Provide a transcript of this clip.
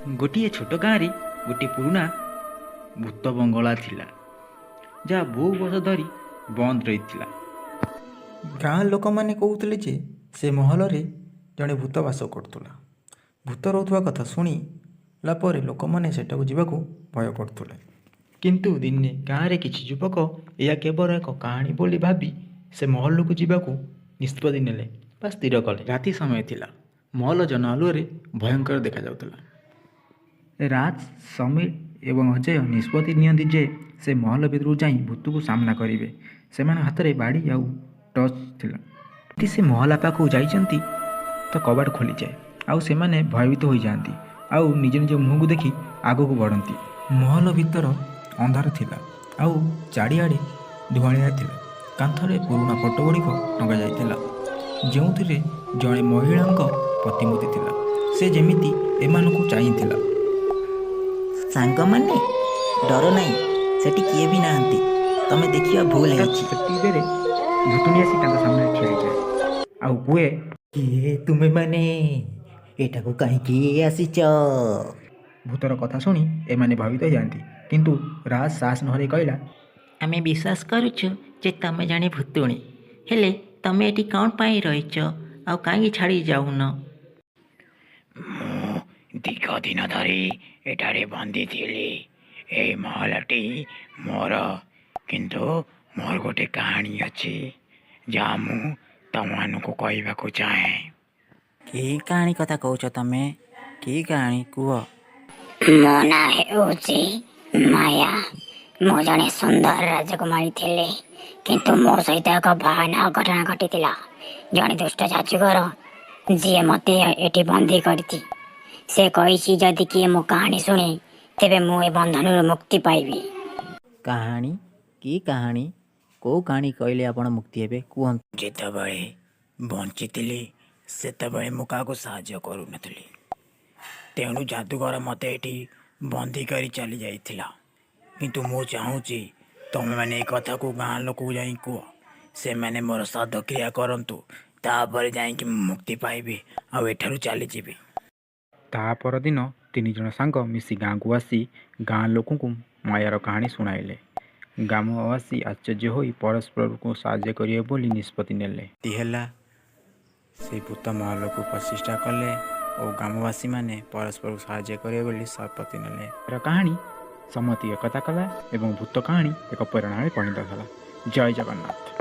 ଗୋଟିଏ ଛୋଟ ଗାଁରେ ଗୋଟିଏ ପୁରୁଣା ଭୂତ ବଙ୍ଗଳା ଥିଲା, ଯାହା ବହୁ ବର୍ଷ ଧରି ବନ୍ଦ ରହିଥିଲା। ଗାଁ ଲୋକମାନେ କହୁଥିଲେ ଯେ ସେ ମହଲରେ ଜଣେ ଭୂତ ବାସ କରୁଥିଲା। ଭୂତ ରହୁଥିବା କଥା ଶୁଣିଲା ପରେ ଲୋକମାନେ ସେଠାକୁ ଯିବାକୁ ଭୟ କରୁଥିଲେ। କିନ୍ତୁ ଦିନେ ଗାଁରେ କିଛି ଯୁବକ ଏହା କେବଳ ଏକ କାହାଣୀ ବୋଲି ଭାବି ସେ ମହଲକୁ ଯିବାକୁ ନିଷ୍ପତ୍ତି ନେଲେ ବା ସ୍ଥିର କଲେ। ରାତି ସମୟ ଥିଲା। ମହଲ ଜନ ଆଲୁଅରେ ଭୟଙ୍କର ଦେଖାଯାଉଥିଲା। ରାଜ, ସମୀର ଏବଂ ଅଜୟ ନିଷ୍ପତ୍ତି ନିଅନ୍ତି ଯେ ସେ ମହଲ ଭିତରକୁ ଯାଇ ଭୂତକୁ ସାମ୍ନା କରିବେ। ସେମାନଙ୍କ ହାତରେ ବାଡ଼ି ଆଉ ଟର୍ଚ୍ଚ ଥିଲା। ଯେମିତି ସେ ମହଲା ପାଖକୁ ଯାଇଛନ୍ତି ତ କବାଟ ଖୋଲିଯାଏ ଆଉ ସେମାନେ ଭୟଭୀତ ହୋଇଯାଆନ୍ତି ଆଉ ନିଜ ନିଜ ମୁହଁକୁ ଦେଖି ଆଗକୁ ବଢ଼ନ୍ତି। ମହଲ ଭିତର ଅନ୍ଧାର ଥିଲା ଆଉ ଚାରିଆଡ଼େ ଧୁଆଁଳିଆ ଥିଲା। କାନ୍ଥରେ ପୁରୁଣା ଫଟୋ ଗୁଡ଼ିକ ଟଙ୍ଗା ଯାଇଥିଲା, ଯେଉଁଥିରେ ଜଣେ ମହିଳାଙ୍କ ପ୍ରତିମୂର୍ତ୍ତି ଥିଲା। ସେ ଯେମିତି ଏମାନଙ୍କୁ ଚାହିଁଥିଲା। ସାଙ୍ଗମାନେ, ଡର ନାହିଁ, ସେଠି କିଏ ବି ନାହାନ୍ତି। ତମେ ଦେଖିବା ଭୁଲ ହଠାତ୍ ହେଇଛି। ସେତିକି ବେଳେ ଭୂତୁଣୀ ଆସି ତାଙ୍କ ସାମ୍ନାରେ ଠିଆ ହେଇଯାଏ ଆଉ କୁହେ, କିଏ ତୁମେମାନେ? ଏଠାକୁ କାହିଁକି ଆସିଛ? ଭୂତର କଥା ଶୁଣି ଏମାନେ ଭୟଭୀତ ହେଇଯାଆନ୍ତି, କିନ୍ତୁ ରାଜ ସାହସ ନ ହରାଇ କହିଲା, ଆମେ ବିଶ୍ୱାସ କରୁଛୁ ଯେ ତମେ ଜଣେ ଭୂତୁଣୀ, ହେଲେ ତମେ ଏଠି କ'ଣ ପାଇଁ ରହିଛ ଆଉ କାହିଁକି ଛାଡ଼ି ଯାଉନ? ମୁଁ ଦୀର୍ଘ ଦିନ ଧରି ଏଠାରେ ବନ୍ଦୀ ଥିଲି। ଏଇ ମହଲଟି ମୋର, କିନ୍ତୁ ମୋର ଗୋଟେ କାହାଣୀ ଅଛି ଯାହା ମୁଁ ତମମାନଙ୍କୁ କହିବାକୁ ଚାହେଁ। କି କାହାଣୀ କଥା କହୁଛ ତମେ? କି କାହାଣୀ କୁହ? ମୋ ନାଁ ହେଉଛି ମାୟା। ମୁଁ ଜଣେ ସୁନ୍ଦର ରାଜକୁମାରୀ ଥିଲି, କିନ୍ତୁ ମୋ ସହିତ ଏକ ଭୟାନକ ଘଟଣା ଘଟିଥିଲା। ଜଣେ ଦୁଷ୍ଟ ଯାଜୁଗର ଯିଏ ମୋତେ ଏଠି ବନ୍ଦୀ କରିଛି, ସେ କହିଛି ଯଦି କିଏ ମୋ କାହାଣୀ ଶୁଣେ ତେବେ ମୁଁ ଏ ବନ୍ଧନରୁ ମୁକ୍ତି ପାଇବି। କାହାଣୀ? କି କାହାଣୀ? କେଉଁ କାହାଣୀ କହିଲେ ଆପଣ ମୁକ୍ତି ହେବେ କୁହନ୍ତୁ? ଯେତେବେଳେ ବଞ୍ଚିଥିଲି ସେତେବେଳେ ମୁଁ କାହାକୁ ସାହାଯ୍ୟ କରୁନଥିଲି, ତେଣୁ ଯାଦୁଗର ମୋତେ ଏଠି ବନ୍ଦୀ କରି ଚାଲି ଯାଇଥିଲା। କିନ୍ତୁ ମୁଁ ଚାହୁଁଛି ତମେମାନେ ଏ କଥାକୁ ଗାଁ ଲୋକକୁ ଯାଇ କୁହ, ସେମାନେ ମୋର ଶ୍ରାଦ୍ଧକ୍ରିୟା କରନ୍ତୁ, ତାପରେ ଯାଇକି ମୁଁ ମୁକ୍ତି ପାଇବି ଆଉ ଏଠାରୁ ଚାଲିଯିବି। ତା ପରଦିନ ତିନି ଜଣ ସାଙ୍ଗ ମିଶି ଗାଁକୁ ଆସି ଗାଁ ଲୋକଙ୍କୁ ମାୟାର କାହାଣୀ ଶୁଣାଇଲେ। ଗ୍ରାମବାସୀ ଆଶ୍ଚର୍ଯ୍ୟ ହୋଇ ପରସ୍ପରକୁ ସାହାଯ୍ୟ କରିବେ ବୋଲି ନିଷ୍ପତ୍ତି ନେଲେ। ହେଲା ସେଇ ଭୂତ ମହଲକୁ ପ୍ରତିଷ୍ଠା କଲେ ଓ ଗ୍ରାମବାସୀମାନେ ପରସ୍ପରକୁ ସାହାଯ୍ୟ କରିବେ ବୋଲି ଶପଥ ନେଲେ। ର କାହାଣୀ ସମତି ଏକତା କଲା ଏବଂ ଭୂତ କାହାଣୀ ଏକ ପ୍ରେରଣାରେ ପରିଣତ ହେଲା। ଜୟ ଜଗନ୍ନାଥ।